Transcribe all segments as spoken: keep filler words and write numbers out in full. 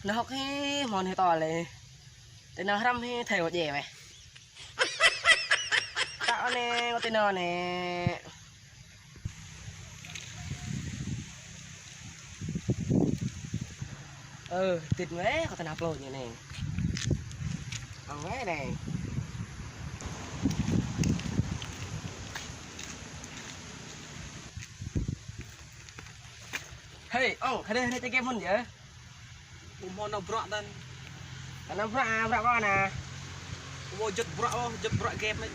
Nao hŏk hĭ, hmâo hĭ tơl lĕ. Tơnah hrăm hĭ, thâo djai weh. Tơl anai, kơ tơnah anai. Ơ, tĭt weh, kơ tơnah plô ñu anai. Ơ, weh anai. Hei, ong, hơdai, hơdai, čơkĕ mơ̆n yơh. Ƀu hmâo nao bruă tăn. Kơ nao bruă, bruă kơ anai. Ƀu hmâo juăt bruă ôh, juăt bruă game mơ̆n.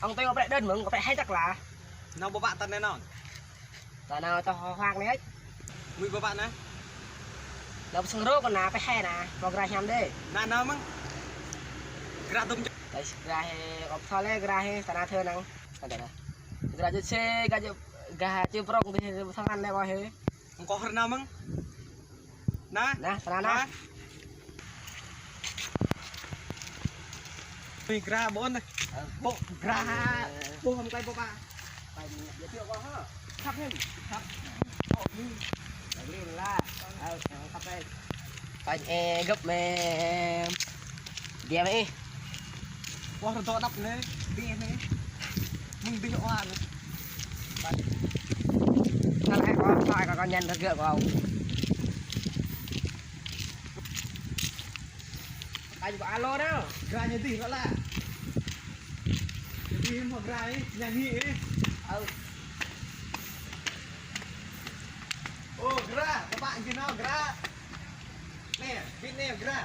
Ong tui kơ prĕ đơn mơ̆ng, kơ prĕ hai čăk lah. Nao ƀơƀă tăn anai nao. Tơ nao tơ hoak anai. Mui ƀơƀă anai. Nao pơsơng rô kơ anai, prĕ hai anai, kơ gra hiam đê. Anai nao mơ̆ng. Gra dum čăk. Tơ gra he, kơ pơsơng lĕ gra he, tơ nao thơ năng. Tơ nao. Gra juăt se, gra juăt, gra čư prong tơ he, pơsơng anai kơ he. Ong kơ hră nao mơ̆ng. Nah. Nah, tơ nao nah. Ui, gra ƀôn nah. Ơ. Ƀô, gra. Ơ. Ƀô hăm klai ƀô ƀă. Klai ƀô ƀă. Ƀiă ƀiă kơ hă. Khăp hĭ. Khăp. Ơ, ui. Klai ƀô lah. Ơ, khăp hĭ. Pă ê găp mĕ. Dia mĕ ih. Wah, rơdŏ đăp anai, bih anai. Mơ̆ng bih wah anai. Năn hai kơ, hai kơ, kơ ñăn rơgơ̆ kơ. Ai ƀu alo nao. Gra ñu dih lŏ lah. Ñu dih mơ̆ gra ih, ñăn hĭ ih. Ơ. Ô, gra, kơ ƀă gih nao gra. Anai, bĭt anai gra.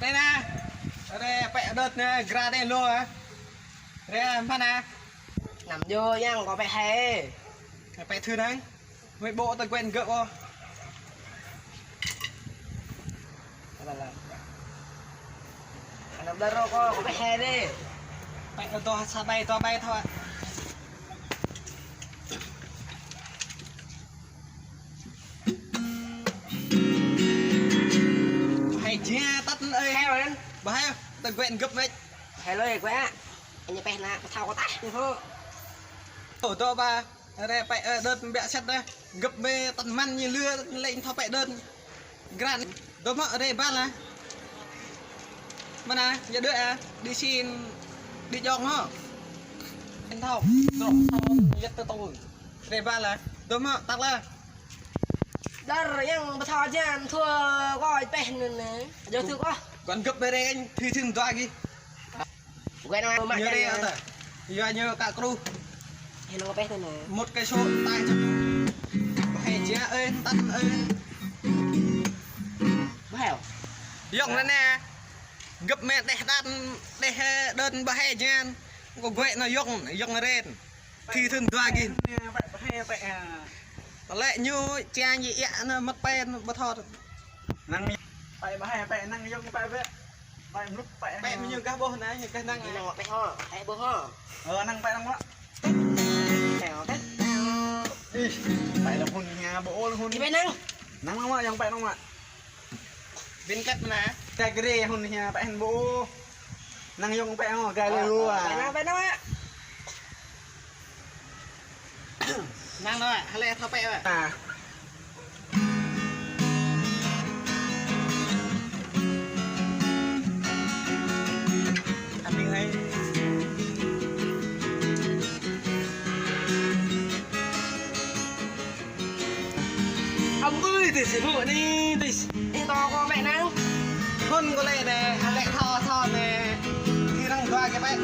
Anai nah. Anai, pĕ đơt anai, gra anai lu ah. Anai, mơ̆n ah. Năm djô yang kơ pĕ hai. Pĕ thư năng. Huĭ ƀô̆ tơ Nguyễn Gớp ôh. Anăm đa rô kơ, kơ pĕ hai đê. Pĕ đơt sa ƀai, dua ƀai thôi. Hai jia tăt ơi. Hai ơi. Ƀu hai, tơ Nguyễn Gớp mĕ. Hai lơi kơ. Ñu pĕ anai, pơthâo kơ tah ñu hŏ. Ơ, dŏ ƀă, rĕ pĕ, ơ, đơt ƀiă sĕt đah. Gơp mĕ tăn măn ñu lưa, lĕ thâo pĕ đơt. Gra, dŏ mơ̆ rĕ ƀă lah. Mơ̆n ah, ñu đuaĭ ah, đi xin, đi jong hŏ. Ñu thâo, trŏ thâo, yăt tơ tơ. Rĕ ƀă lah, dŏ mơ̆, tăk lah. Dar yang pơthâo jan, thua kơ pĕ anai anai. Jơ thua kơ. Kăn gơp mĕ rĕ, thư̆ thưn dua gih. Ƀu kơ nao mă ñu rĕ ata. Yua ñu kă kruh. Hê nao pĕ tơ nao. Một cây số tai chắc. Ƀu hai jia ơi, tăn ơi. Ƀu hai. Yŏng anai nè. Gơp mĕ đeh đan, đeh đơ̆n ƀu hai jia. Kơ gơ̆ nao yŏng, yŏng rĕn. Thư̆ thưn dua gih. Pĕ, pĕ, pĕ, ah. Tơlơi ñu čiăng ñu iă nao mơ̆t pĕ ƀu thâo. Năng pĕ ƀu hai, pĕ năng yŏng pĕ ƀĕ. Pĕ mlŭk pĕ. Pĕ mơ̆ ñu gah ƀôh anai, ñu gah năng. Ñu năng pĕ hŏ, pĕ ƀôh hŏ. Ơ, năng pĕ năng mă. Teo, teo. Ih, pĕ lăm hŭn hia, ƀôh ôl hŭn. Ñu pĕ năng. Năng mă, yŏng pĕ năng mă. Bin kĕt mơ̆n ah. Kĕt kơ rĕ hŭn hia pĕ hŭn ƀôh. Năng yŏng pĕ hŏ, gai lĕ lu ah. Pĕ năng, pĕ năng ah. Năng nă, hơlĕ thâo pĕ ah. Ah. Ăn đi hơi. Ăm ơi, tui sư phụ anai, tui s-, ih to kơ pĕ năng. Hŭn kơ lĕ anai, lĕ thâo thâo anai. Kơ năng dua gih pĕ.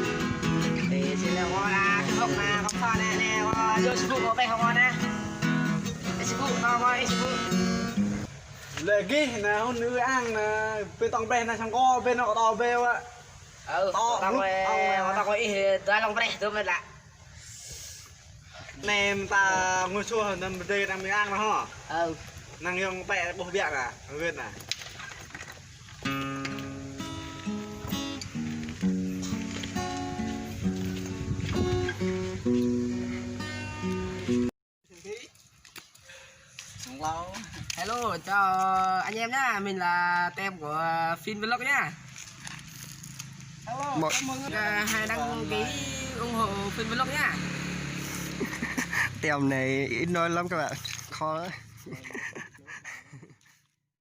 Tui sư lĕ kơ lah, sư hŏk mă, kơ thâo anai, anai, kơ yua sư phụ kơ pĕ hŏk anai. Ih sư phụ, to kơ ih sư phụ. Lĕ gih anai, hŭn ư ang anai, pĕ tong pĕ anai, sang kơ pĕ nao kơ to pĕ wă. Ơ, to kơ ih, to kơ ih, dua lŏng pĕ, dua mĕt lah. Nem ta ngui sua nem bơdê năng mi ang nă hŏ. Ơ. Năng yŏng pĕ ƀôh biă nă, win nă. Hello, chào anh em nhá, mình là team của Fin Vlog nhá. Hello, một, cảm ơn các bạn. Hãy đăng ký ủng hộ Fin Vlog nhá. Team này ít nói lắm các bạn, khó lắm.